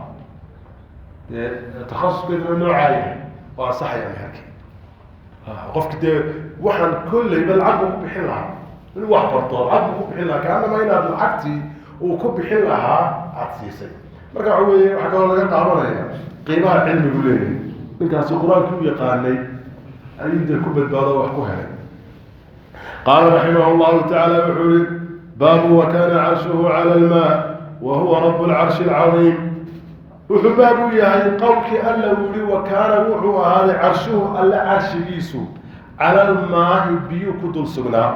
dee takhasuskeeduna noocaa yahay, waa ansaxaya meherkii. Qofki dee waxaan kollayba lacag buu ku bixin lahaa inuu wax barto, lacag buu ku bixin lahaa, kaanama inaad lacagtii uu ku bixin lahaa aada siisay. Marka waxa weeye, waxaa kaloo laga qaadanaya qiimaha cilmigu leeyahay. Ninkaasi Qur-aankii u yaqaanay ayuu dee ku badbaado, wax ku helay. Qaala raximah llahu tacaala, wuxuu yihi: baabu wakana carshuhu cala almaa wa huwa rabu lcarshi alcadiim. Wuxuu baab u yahay qowlkii Alla uu yihi: "Wakaana, wuxuu ahaaday, carshuhu, Alle carshigiisu, cala almaai, biyuu ku dul sugnaa,"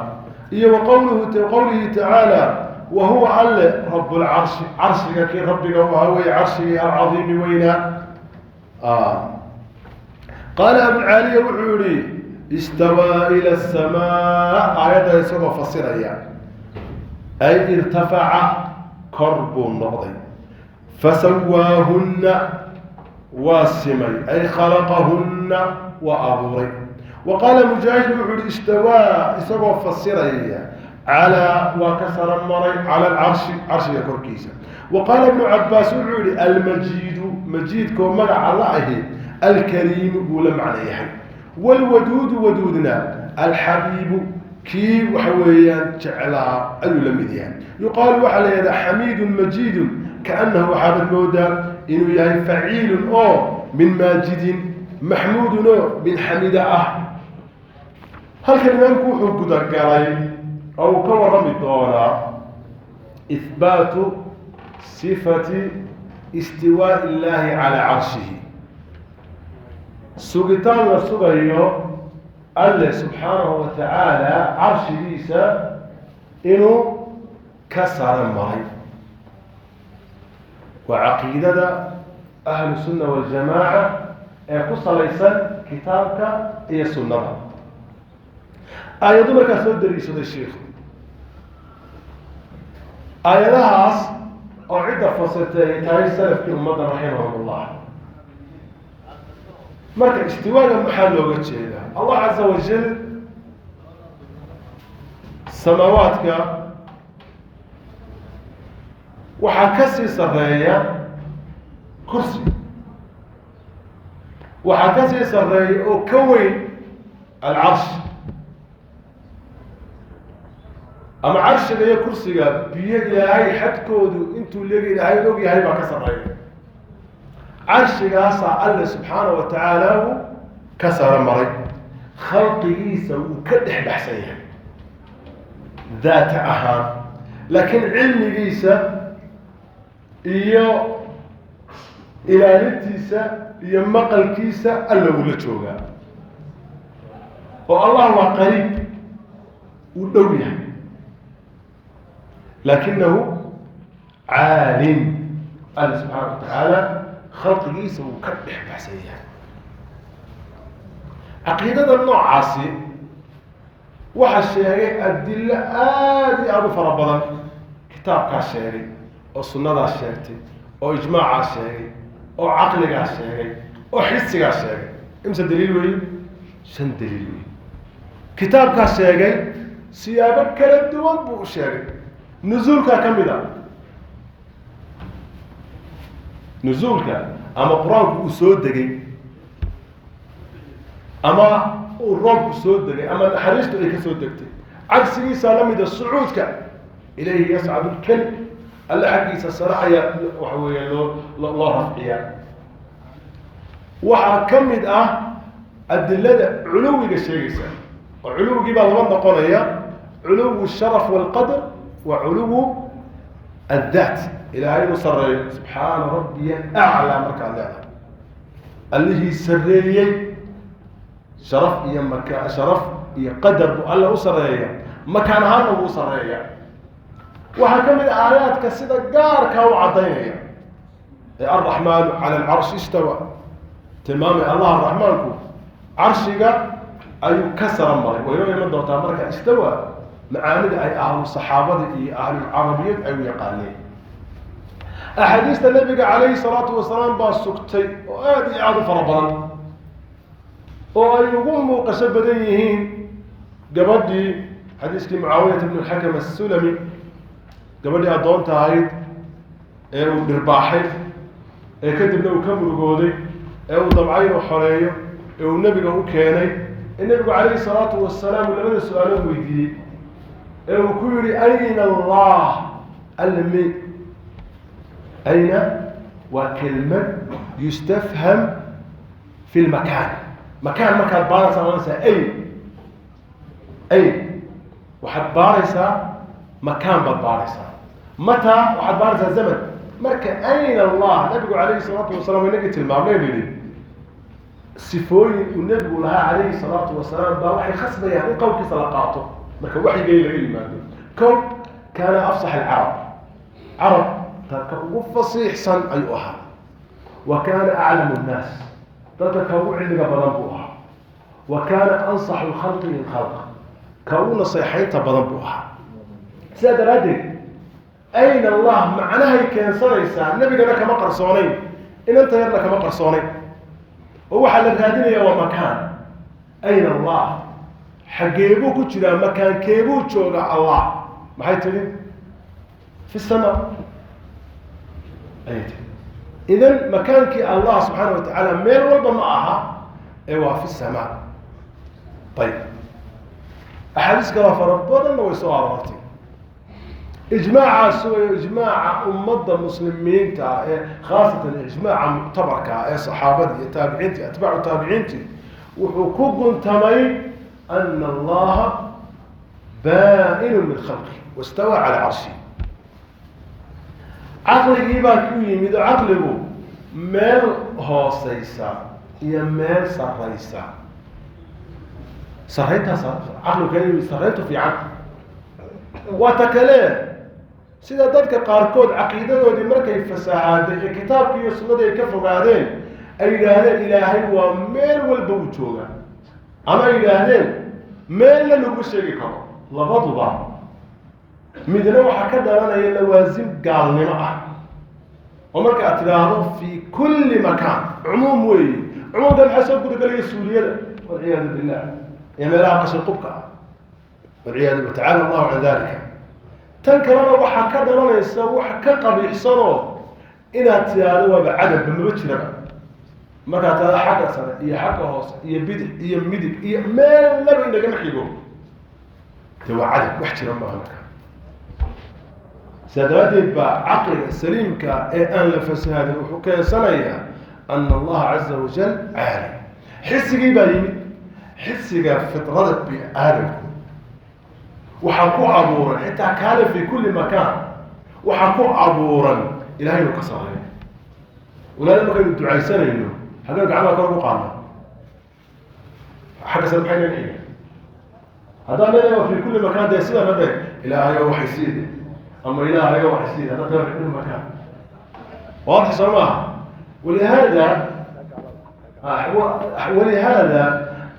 iyo wa qowlihi tacaala: "Wa huwa, Alle, rabu lcarshi, carshiga kii rabbiga u ahaa weye, carshigii alcadiimi weynaa." Qaala Abulcaaliya wuxuu yihi: "Istawaa ila asamaa," aayadda isagoo fasiraya, "ay irtafaca, kor buu noqday. Fasawaahunna, waa simay, ay khalaqahunna, waa abuuray." Wa qaala Mujaahid wuxuu yihi: "Istawaa," isagoo fasiraya, "calaa, waa ka sara maray, cala alcarshi, carshiga korkiisa." Wa qaala Ibnu Cabaas wuxuu yihi: "Almajiidu, majiidkoo magaca la ahi, alkariimu buu la macno yahay. Waalwaduudu, waduudna, alxabiibu, kii waxa weeyaan jeclaa ayuu la mid yahay. Yuqaalu, waxaa la yidhahdaa, xamiidun majiidun, kaannahu, waxaabad moodaa inuu yahay faciilun oo min maajidin, maxmuudun oo min xamida ah." Halkan imaamku wuxuu gudagalay oo uu ka warrami doonaa ihbaatu sifati istiwaa'i illaahi calaa carshihi, sugitaan la sugayo Alle subxaanahu wa tacaala carshigiisa inuu ka sara maray. Waa caqiidada ahlu sunna waljamaaca ee ku salaysan kitaabka iyo sunnada. Aayaddu markaa soo daliishaday shiikhu, aayadahaas oo cidda fasirtay ay tahay salafkii ummadda raximahum ullah. Marka istiwaaga maxaa looga jeedaa? Allah caza wajal samaawaadka waxaa ka sii sarreeya kursi, waxaa ka sii sarreeya oo ka weyn alcarsh. Ama carshiga iyo kursiga biyo Ilaahay xadkoodu intuu leega Ilaahay og yahay baa ka sarreeya. Carshigaasaa Alle subxaana wa tacaala uu ka saro maray, khalqigiisa wuu ka dhex baxsan yahay daata ahaan, laakiin cilmigiisa iyo ilaalintiisa iyo maqalkiisa Alla wuu la joogaa, oo Allah waa qariib, uu dhow yahay, laakinahu caalim. Alla subxaana wa tacaala khalqigiisa wuu ka dhex baxsan yahay. Caqiidada noocaasi waxaa sheegay adilo aada iyo aada u fara badan. Kitaabkaa sheegay, oo sunnadaa sheegtay, oo ijmaacaa sheegay, oo caqligaa sheegay, oo xisigaa sheegay. Imse daliil weeye? 5 daliil weeye. Kitaabkaa sheegay, siyaabo kala duwan buu u sheegay. Nuzuulkaa ka mid a, nuzuulka ama Qur-aanku uu soo degay, ama uu roobku soo degay, ama naxariistu ay ka soo degtay. Cagsigiisaa la mida sucuudka, ilayhi yascadu lkalim, Alle xaggiisa sare ayaa waxa weeya loo rafciyaa. Waxaa ka mid ah adilada culuwiga sheegaysa, oo culuwigii baa laba noqonaya: culuwu sharaf walqadr wa culuwu addaat. Ilaahay inuu sareeyo, subxaana rabbiya aclaa markaad leedahay, Allihii sarreeyey, sharaf iyo maka sharaf iyo qadar buu Alla u sareeya, makaan ahaanna wuu sareeya. Waxaa ka mid a aayaadka sida gaarkaa u caddaynaya ee alraxmaanu cala alcarshi istawa, tilmaamay Allah raxmaanku carshiga ayuu ka sara maray. Way inoo iman doontaa marka istawa macaanida ay ahlu saxaabada iyo ahlulcarabiyad ay u yaqaaneen. Axaadiista Nabiga calayhi salaatu wasalaam baa sugtay, oo aada iyo aada u fara badan, oo ay ugu muuqasho badan yihiin gabadhii xadiiskii Mucaawiyata bn Alxakam assulami, gabadhii addoonta ahayd ee uu dhirbaaxay, ee kadibna uu ka murugooday, ee uu damcay inuu xoreeyo, ee uu Nebiga u keenay, ee Nebigu calayhi salaatu wasalaam uu labada su-aalood weydiiyey, ee uu ku yihi: "Ayna Allah?" Alla me? Ayna waa kelmad yustafham fi lmakaan. Makaan markaad baaraysaa oanaysaa ayn. Ayn waxaad baaraysaa makaan baad baaraysaa, mataa waxaad baaraysaa zaman. Marka ayna Allah, Nabigu calayhi salaatu wasalaam inagii tilmaamnay, nidhi sifooyin uu Nebigu lahaa calayhi salaatu wasalaam baa waxay khasbayaan in qowlkiisa la qaato marka waxyigay laga yimaado. Kow, kaana afsax alcarab, carab ka ugu fasiixsan ayuu ahaa. Wa kaana aclamu nnaas, dadka ka ugu cilmiga badan buu ahaa. Wa kaana ansaxu lkhalqi lilkhalq, ka ugu naseexaynta badan buu ahaa. Sidaa daraaddeed ayna Allah macnahay keensanaysaa nebigana kama qarsoonayn, inanta yarna kama qarsoonayn, oo waxaa la raadinaya waa makaan. Ayna Allah, xaggeebuu ku jiraa? Makaankeebuu joogaa Allah? Maxay tidhi? "Fi sama" ayay tihi. Idan makaankii Allah subxaana wa tacaala meel walba ma aha ee waa fi samaa. Ayib, axaadiis kaloo fara badanna way soo aroortay. Ijmaacaas wayo ijmaaca ummadda muslimiinta ah, ee khaasatan ijmaaca muctabarka ah ee saxaabadii iyo taabiciinti, atbaacu taabiciinti, wuxuu ku guntamay ana Allaha baa-inu min khalqi wastawa cala carshi. Caqligii baa ku yimid, oo caqligu meel hooseysa iyo meel sarraysa, sarrayntaas caqligu ka yimid, sarrayntu fiican. Waa ta kale, sida dadka qaarkood caqiidadoodii markay fasahaaday ee kitaabkii iyo sunnadii ay ka fogaadeen ay yidhaahdeen Ilaahay waa meel walba uu joogaa, ama ay yidhaahdeen meelna laguma sheegi karo, labaduba midna waxaa ka dhalanaya lawaasim gaalnimo ah. Oo marka aad tidhaahdo fi kulli makaan, cumuum weeye. Cumuumka maxaa soo gudagelaya? Suuliyada, walciyaadu billah, iyo meelaha qashin qubka ah, walciyaadu tacala Allahu can dalika. Tan kalena waxaa ka dhalanaysa wax ka qabiixsanoo inaad tidhaahdo waaba cadamba, maba jiraba. Markaad tidhahdo xagga sare iyo xagga hoose iyo bidix iyo midig iyo meel laba inagama xigo, de waa cadam, wax jira maaha. Marka Sidaa daraaddeed baa caqliga saliimka ee aan la fasahaadin wuxuu keensanayaa ana Allaha caza wajal caali. Xisigii baa yimid, xisiga fitrada bini aadamku waxaa ku abuuran, xitaa kaana fi kulli makaan, waxaa ku abuuran Ilahay inuu ka sarreeyo. Walaala, markaynu ducaysanayno, haddaynu gacmaha kor ugu qaadno xagga sare, maxay naga xiga? Haddaan leedahay waa fi kulli makaan, dee sidana dhe, Ilaahayo waxay siide ama Ilaahayo waxay siide, haddaad tahay fi kulli makaan, waadix soo maaha? Walihada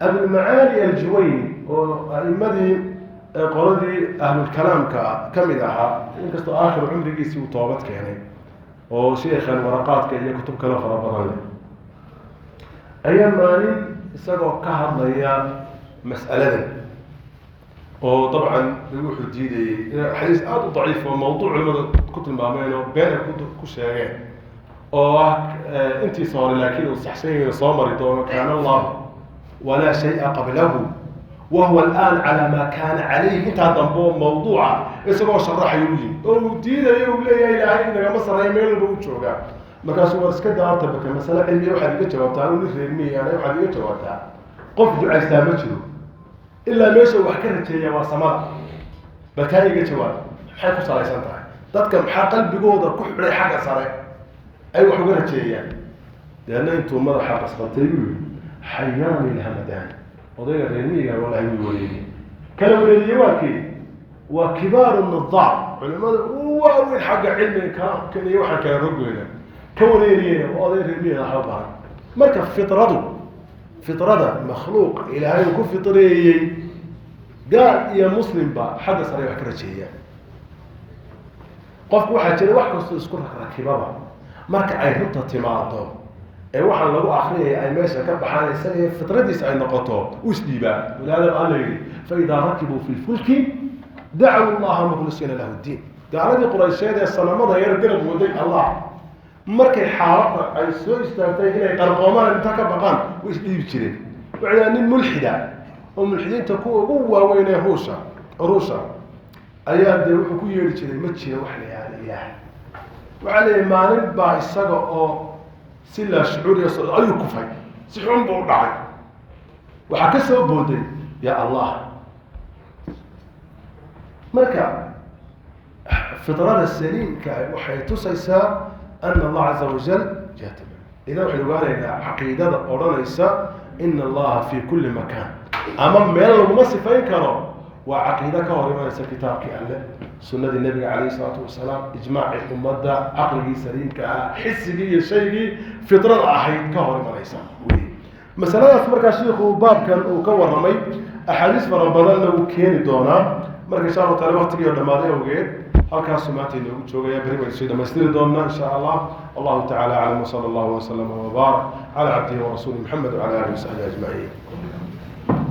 Abulmacaali Aljuwayni, oo a'imadii qoladii ahlulkalaamka ka mid ahaa, inkastoo aakhiru cumrigiisii uu toobad keenay, oo sheikhan waraqaadka iyo kutub kale fara badan leh, ayaa maalin isagoo ka hadlaya mas'aladan, oo dabcan wuxuu diidayey xadiis aada u daciif oo mawduuc culimada ku tilmaameen oo been ay ku sheegeen, oo ah intiisa hore, laakiin uu saxsan yahay, soo mari doono: "Kaana Allahu walaa shaya qablahu wa huwa alآan calaa ma kaana calayhi." Intaa dambe oo mawduuca isagoo sharaxayo u yimi oo uu diidayo, uu leeyahay Ilaahay nagama sarreeya, meel walba u joogaa. Markaasuu: "War iska daa horta, baka masale cilmiya waxaad iga jawaabtaa, anu nin reer miyi ana, waxaad iga jawaabtaa, qof ducaystaa ma jiro ilaa meesha wax ka rajeeya waa samada. Bal taa iga jawaab, maxay ku salaysan tahay? Dadka maxaa qalbigooda ku xidhay xagga sare ay wax uga rajeeyaan?" Deedna intuu madaxa qasqatay buu yihi: "Xayaani lhamadaan." Odayga reer miyiga wallahi wuu wareegay, kala wareegiyey. Waa kii, waa kibaaru nudaar, culimada ugu waaweyn xagga cilmiga kalaamkan iyo waxaan kala rogeyna ka wareeriyeyna waa oday reer miyiga, waxba baran. Marka fitradu, fitrada makhluuq Ilaahay uu ku fitreeyey, gaal iyo muslimba, xagga sare wax ka rajeeyaan. Qofku waxaa jira wax kastoo isku rakrakibaba, marka ay runta timaado ee waxaan lagu akriyaya ay meesha ka baxaan, isaga fitradiisa ay noqoto, u isdhiibaa. Walaada Alla yidhi: "Faidaa rakibuu fi lfulki dacaw Allaha mukhlisiina lahu ddiin." Gaaladii Quraysheed ee sanamada yar garab waday Allah, markay xaaladda ay soo istaagtay inay qarqoomaan, inta ka baqaan, way isdhiibi jireen. Waxay dhaha nin mulxida oo mulxidiinta kuwa ugu waaweyn ee Ruusha ayaa dee wuxuu ku yeedhi jiray: "Ma jiro wax la yihahda Ilaah." Waxaa leeyahay maalin baa isaga oo si laa shucuuriya socdo ayuu kufay, si xun buu u dhacay. Waxaa ka soo booday: "Ya Allah." Marka fitrada saliimka waxay tusaysaa ana Allah caza wajal jahata. Idan waxaynu ogaanaynaa caqiidada odhanaysa ina Allaha fi kulli makaan ama meel laguma sifayn karo waa caqiide ka hor imanaysa kitaabkii Alle, sunadii Nebiga calayhi isalaatu wasalaam, ijmaacii ummadda, caqligii saliimka ah, xisigii iyo shaygii fitrada ahayd ka hor imanaysa wey masaladaas. Markaa shiiku baabkan uu ka warramay, axaadiis fara badanna uu keeni doonaa. Marka insha Allahu taala waqtigii oo dhammaaday awgeed, halkaasuu maanta inoogu joogaya. Berri baynu sii dhamaystiri doonaa insha Allah. Allahu tacala aclam, wsala allahu waslama wbaarak cala cabdihi warasuuli Maxamed wcala alihi wasaxbihi ajmaciin.